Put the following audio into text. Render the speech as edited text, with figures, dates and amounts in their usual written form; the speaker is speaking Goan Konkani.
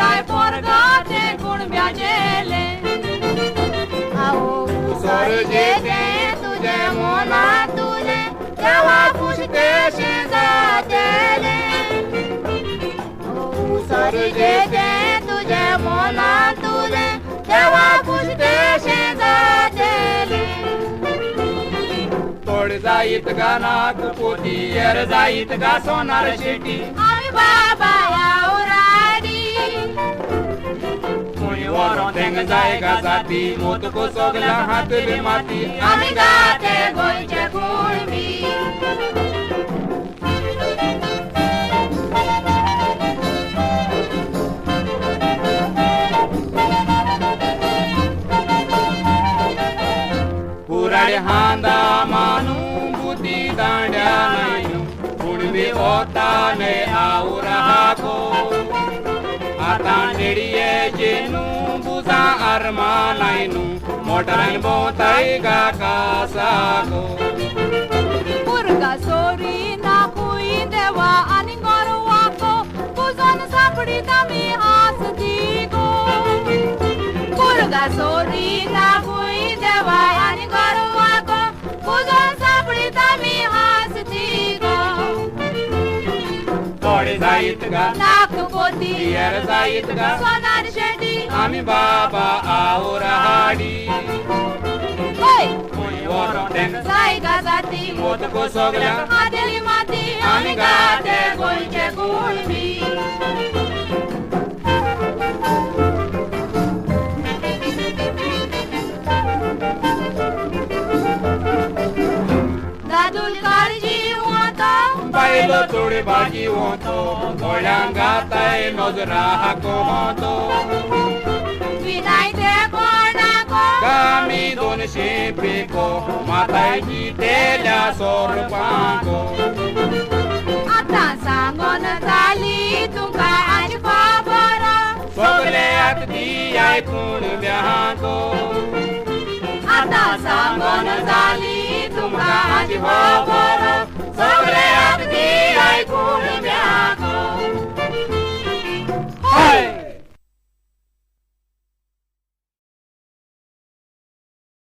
सांपडिताय पोरगा ते कुणब्याचेले उसरजेते तुझे मना तुले देवा पुशतेशें जातेले उसरजेते तुझे मना तुले देवा पुशतेशें जातेले तोड जायत गा नागपोती यर जायत गा सोनार शेटी आमी बाबा उराडी तेंग जायगा जाती मोत को सगला हात बे माती आमी गाते गोंयचे कुणबी कुराडे हांदा मानू बुती दांड्या नायनू कुणबी ओता न्हय आवराको आतां नेडिये जेनू बुजा अरमानायनू मोटरान भोंवताय गा कासाको पुरगा सोरी ना कुई देवा आनी गोरवाको पुजोन सांपडीत आमी हांसती गो पुरगा सोरी ना कुई देवा आनी गोरवाको पुजोन सांपडीत आमी हांसती गो तोडे जायत गा नागपोती यर जायत गा सोनार शेटी आमी बाबा आवराडी जायगा जाती मोत को सगल्या हातेली माती आमी गाते गोंयचे कुणबी दादूल काळजी वता बायलो थोडी भाजी वतो दोळ्यांक गाताय नजरा हाको होतो विनाय ते कोणाको गामी 200 पिको माताय जितेल्या सोरपांको आतां सांगोन जाली तुमकां आजी खबर सगले आत दियाय कुणब्यांको आतां सांगोन जाली तुमकां आजी खबर।